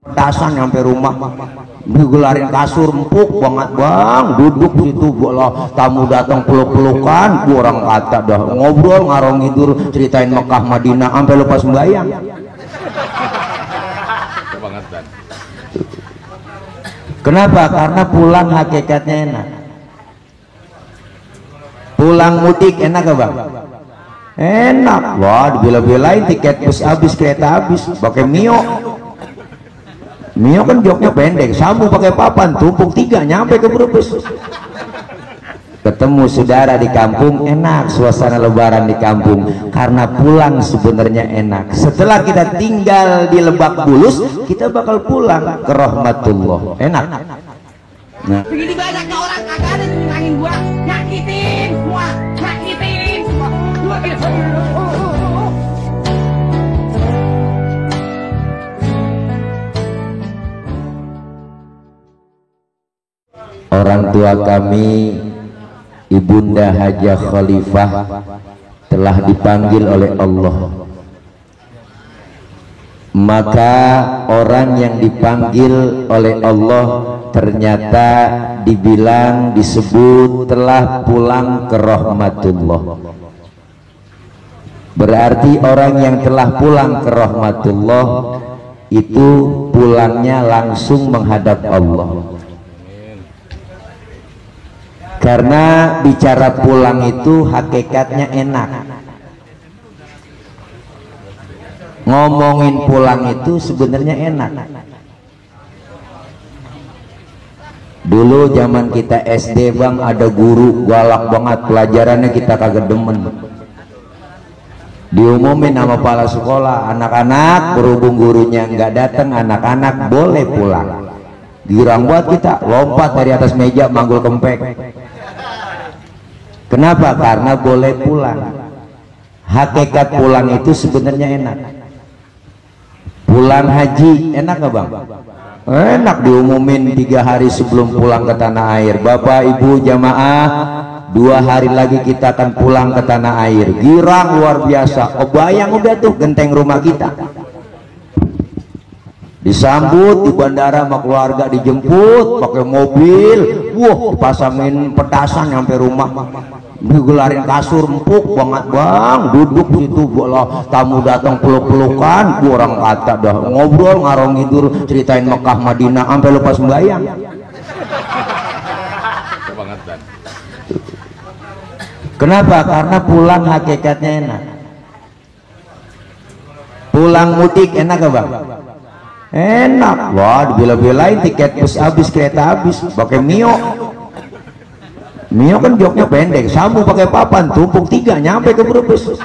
petasan sampai rumah, digelarin kasur empuk banget bang, duduk situ bola tamu datang peluk-pelukan, orang kata dah ngobrol ngarong tidur ceritain Mekah Madinah sampai lupa sembahyang. Kenapa? Karena pulang hakikatnya enak. Pulang mudik enak gak bang? Enak. Wah dibela-belain tiket bus habis, kereta habis, pakai Mio. Mio kan joknya pendek, sambung pakai papan, tumpuk 3 nyampe ke Brebes. Ketemu saudara di kampung enak, suasana lebaran di kampung. Karena pulang sebenarnya enak. Setelah kita tinggal di Lebak Bulus, kita bakal pulang ke rahmatullah. Enak. Nah, begini banyak orang kagak ada yang nyenangin gua, nyakitin semua. Gua gitu. orang tua kami Ibunda Hajah Khalifah telah dipanggil oleh Allah. Maka orang yang dipanggil oleh Allah ternyata dibilang, disebut telah pulang ke rahmatullah. Berarti orang yang telah pulang ke rahmatullah itu pulangnya langsung menghadap Allah. Karena bicara pulang itu hakikatnya enak. Ngomongin pulang itu sebenarnya enak. Dulu zaman kita SD bang, ada guru galak banget, pelajarannya kita kagak demen. Diumumin sama kepala sekolah, anak-anak berhubung gurunya nggak datang, anak-anak boleh pulang. Girang buat kita, lompat dari atas meja manggul kempek. Kenapa? Karena boleh pulang. Hakikat pulang itu sebenarnya enak. Pulang haji enak gak bang? Enak, diumumin 3 hari sebelum pulang ke tanah air. Bapak ibu jamaah, 2 hari lagi kita akan pulang ke tanah air. Girang luar biasa. Oh bayang udah tuh genteng rumah kita. Disambut di bandara sama keluarga, dijemput pakai mobil. Wah, dipasangin petasan sampai rumah. Digelarin kasur empuk banget bang, duduk situ bola tamu datang peluk-pelukan, orang kata dah ngobrol ngarong tidur ceritain Mekah Madinah sampai lupa sembahyang. Kenapa? Karena pulang hakikatnya enak. Pulang mudik enak gak bang? Enak. Wah dibela-belain tiket bus habis, kereta habis, pakai Mio. Mio kan joknya pendek, sambung pakai papan, tumpuk 3 nyampe ke Brebes.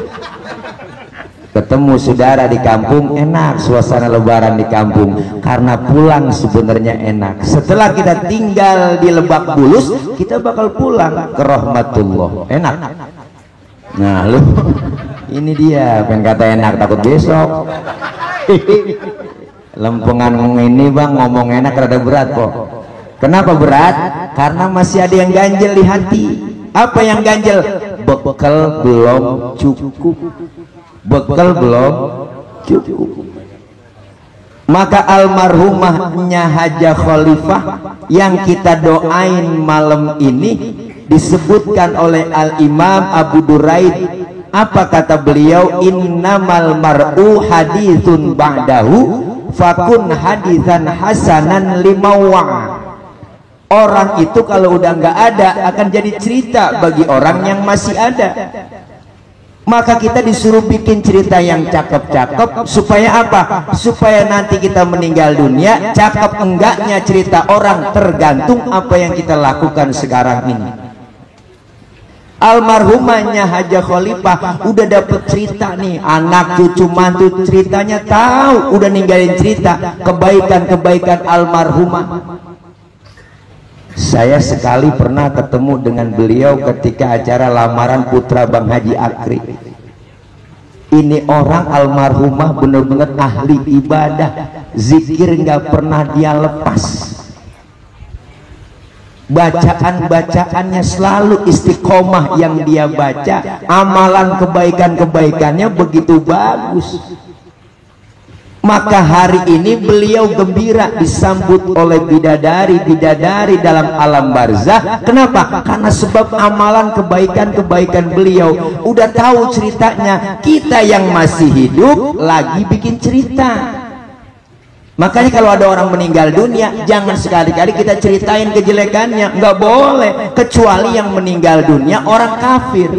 Ketemu saudara di kampung enak, suasana lebaran di kampung. Karena pulang sebenarnya enak. Setelah kita tinggal di Lebak Bulus, kita bakal pulang ke rahmatullah. Enak. Nah lu ini dia pengen kata enak takut besok. Lempengan ini bang ngomong enak rada berat kok. Kenapa berat? Karena masih ada yang ganjel di hati. Apa yang ganjel? Bekal belum cukup. Bekal belum cukup. Maka almarhumahnya Hajah Khalifah yang kita doain malam ini disebutkan oleh Al-Imam Abu Duraid. Apa kata beliau? Innamal mar'u hadithun ba'dahu fakun hadithan hasanan limawa. Orang itu kalau udah nggak ada akan jadi cerita bagi orang yang masih ada. Maka kita disuruh bikin cerita yang cakep-cakep supaya apa? Supaya nanti kita meninggal dunia, cakep enggaknya cerita orang tergantung apa yang kita lakukan sekarang ini. Almarhumahnya Hajah Khalifah udah dapet cerita nih, anak cucu mantu ceritanya tahu, udah ninggalin cerita kebaikan-kebaikan almarhumah. Saya sekali pernah ketemu dengan beliau ketika acara lamaran putra Bang Haji Akri. Ini orang almarhumah bener-bener ahli ibadah, zikir nggak pernah dia lepas. Bacaan-bacaannya selalu istiqomah yang dia baca, amalan kebaikan-kebaikannya begitu bagus. Maka hari ini beliau gembira disambut oleh bidadari-bidadari dalam alam barzah. Kenapa? Karena sebab amalan kebaikan-kebaikan beliau. Udah tahu ceritanya. Kita yang masih hidup lagi bikin cerita. Makanya kalau ada orang meninggal dunia, jangan sekali-kali kita ceritain kejelekannya. Nggak boleh, kecuali yang meninggal dunia orang kafir.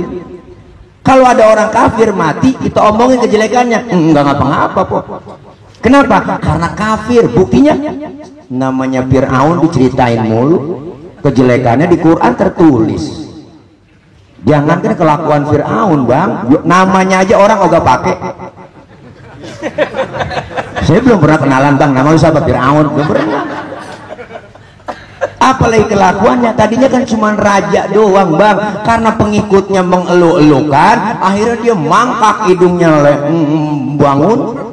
Kalau ada orang kafir mati, kita omongin kejelekannya, nggak ngapa-ngapa kok. Kenapa? Karena kafir. Buktinya namanya Fir'aun diceritain mulu, kejelekannya di Quran tertulis. Jangankan kelakuan Fir'aun, bang, namanya aja orang ogah pakai. Saya belum pernah kenalan, bang, nama siapa? Fir'aun, belum pernah. Apalagi kelakuannya, tadinya kan cuma raja doang, bang, karena pengikutnya mengeluh-elukan, akhirnya dia mangkak hidungnya bangun.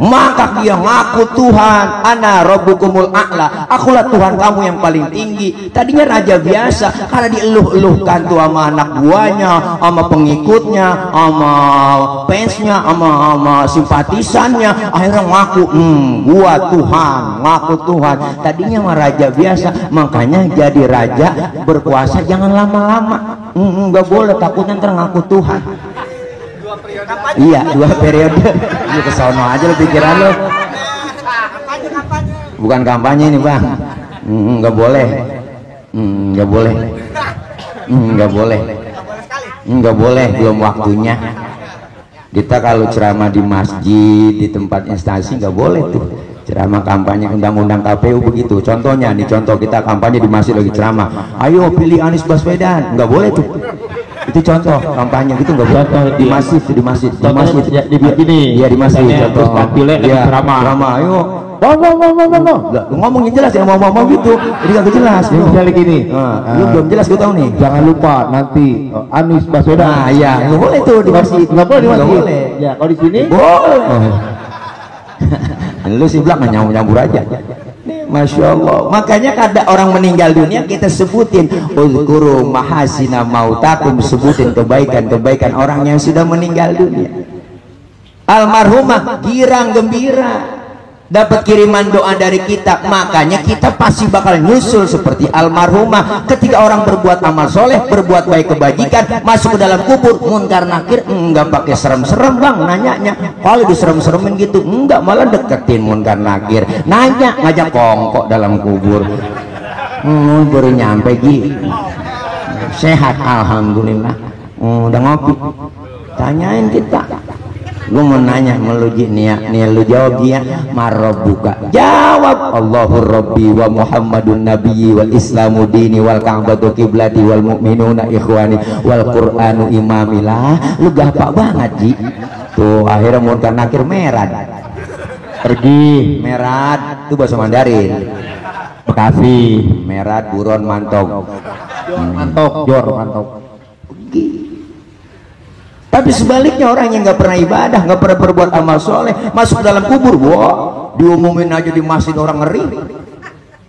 Maka dia ngaku Tuhan, ana rabbukumul a'la, akulah Tuhan kamu yang paling tinggi. Tadinya raja biasa, karena dieluh-eluhkan tuh sama anak buahnya, sama pengikutnya, sama fansnya, sama simpatisannya, akhirnya ngaku gua Tuhan, ngaku Tuhan. Tadinya mah raja biasa, makanya jadi raja berkuasa jangan lama-lama, nggak boleh, takutnya ntar ngaku Tuhan. Iya, 2 periode. Iya, kesono aja lo pikiran lo. Bukan kampanye ini, bang. Nggak boleh. Nggak boleh. Nggak boleh. Nggak boleh, belum waktunya. Kita kalau ceramah di masjid, di tempat instansi nggak boleh tuh. Ceramah kampanye undang-undang KPU begitu. Contohnya nih, contoh kita kampanye di masjid lagi ceramah. Ayo pilih Anies Baswedan. Nggak boleh tuh. Itu contoh kampanye gitu, nggak boleh. Di masjid, di masjid, di masjid, di begini. Iya, di masjid. Contoh ya, ceramah. Ayo, ngomongin jelas ya, mau gitu. Jadi nggak jelas. Misalnya gini, lu belum jelas, gue tahu nih. Jangan lupa nanti Anies Baswedan. Nah, iya, nggak boleh tuh di masjid. Nggak boleh di masjid. Nggak boleh. Ya, kalau di sini boleh. Lu sih bilang nyambur aja. Masya Allah. Makanya kada orang meninggal dunia kita sebutin uzkuru mahasina mautakum, sebutin kebaikan-kebaikan orang yang sudah meninggal dunia. Almarhumah girang gembira dapat kiriman doa dari kita, makanya kita pasti bakal nyusul seperti almarhumah. Ketika orang berbuat amal soleh, berbuat baik kebajikan, masuk ke dalam kubur munkar nakir, enggak pakai serem-serem, bang, nanyanya. Kalau diserem-seremin gitu enggak, malah deketin munkar nakir, nanya, ngajak kongkok dalam kubur. Baru nyampe Gi, sehat alhamdulillah, udah ngopi, tanyain kita. Gue mau nanya, meluji nih lu jawab dia, marabbuka, jawab Allahur Rabbi wa Muhammadun Nabiyyi wal Islamu dini wal Ka'batu qiblati wal mu'minuna ikhwani wal Qur'anu imamilah. Lu gampang banget Ji. Tuh akhirnya munkar nakir merad, pergi merad itu bahasa Mandarin. Bekasi merad, buron, mantok, jor mantok. Tapi sebaliknya orang yang nggak pernah ibadah, nggak pernah berbuat amal soleh, masuk ke dalam kubur, wah, diumumin aja di masjid orang ngeri.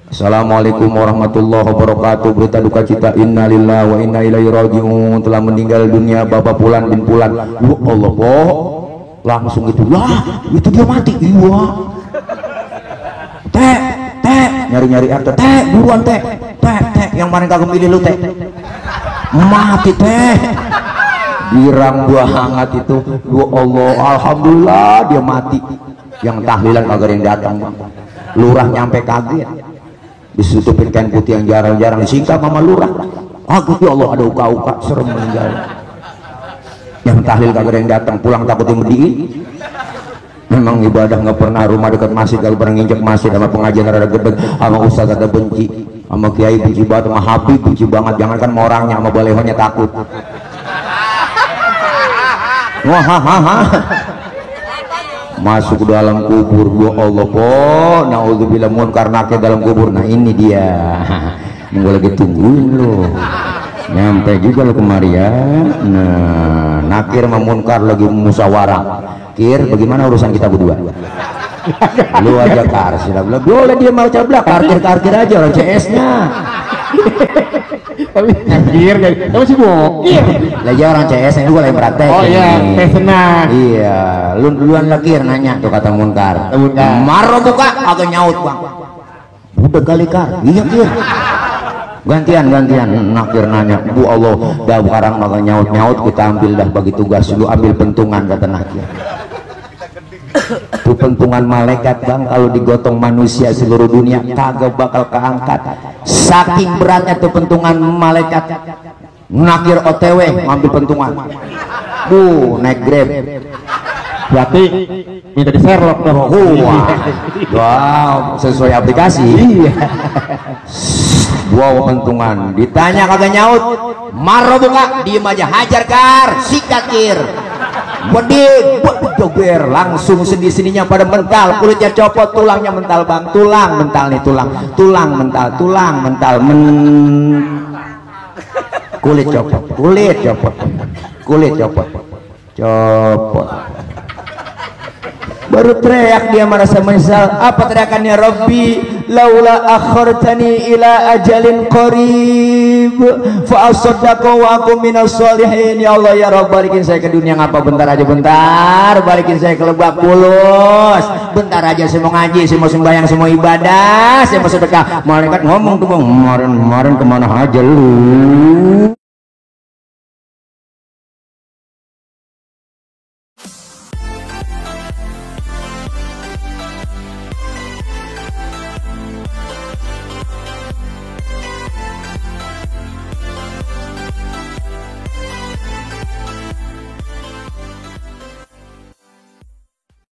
Assalamualaikum warahmatullahi wabarakatuh. Berita duka cita, innalillahi wa inna ilaihi raji'un, telah meninggal dunia Bapak Pulan bin Pulan. Ya Allah, kok langsung gitu, lah itu dia mati. Iya, teh nyari-nyari RT, teh buruan teh, yang mana kagak milih lu teh, mati teh. Girang hangat itu, ya Allah, alhamdulillah dia mati. Yang tahlilan kagak yang datang, lurah nyampe kaget, disutupin kain putih yang jarang-jarang disingkap sama lurah. Aku ya Allah, ada uka-uka, serem meninggal. Yang tahlil kagak yang datang, pulang takut dimediin. Memang ibadah nggak pernah, rumah dekat masjid kagak pernah nginjek masjid, sama pengajian rada gede, sama ustaz kata benci, sama kiai benci banget, sama habib benci banget. Jangankan sama orangnya, sama balehonya takut. Wah, masuk ke dalam kubur, ya Allah, kok naudzubillah munkar nakir dalam kubur. Nah ini dia, gue lagi tungguin lo, nyampe juga lo kemari ya. Nah, nakir sama munkar lagi musyawarah. Kir, bagaimana urusan kita berdua? Lu aja karsil, boleh dia mau cablak, karkir aja orang CS-nya. Anjir, kamu sih bokir. Lah ya orang CS yang juga lagi praktek. Oh iya, tes senang. Iya, lu duluan lagi nanya tuh kata Munkar. Maro buka agak nyaut bang. Udah kali kar, iya kir. Gantian nakir nanya, Bu Allah, dah sekarang maka nyaut kita ambil dah bagi tugas, lu ambil pentungan kata nakir. Tuh pentungan malaikat bang, kalau digotong manusia seluruh dunia kagak bakal keangkat. Saking beratnya tuh pentungan malaikat. Nakir OTW ngambil pentungan. Naik Grab. Berarti minta di Sherlock dong. Wow, sesuai aplikasi. Wow, pentungan. Ditanya kagak nyaut. Maro buka, diem aja, hajar kar, sikat kir. Wedih, joger, langsung sendi-sendinya pada mental, kulitnya copot, tulangnya mental bang, tulang mental nih, tulang mental, kulit copot, baru teriak dia merasa menyesal. Apa teriakannya? Rabbi laula akhartani ila ajalin qarib fa asaddaqa wa akum minas sholihin. Ya Allah ya Rabb, balikin saya ke dunia ngapa bentar aja, balikin saya ke Lebak Bulus bentar aja, saya mau ngaji, saya mau sembahyang, saya mau ibadah, saya mau sedekah. Malaikat ngomong tuh bang, kemarin kemana aja lu?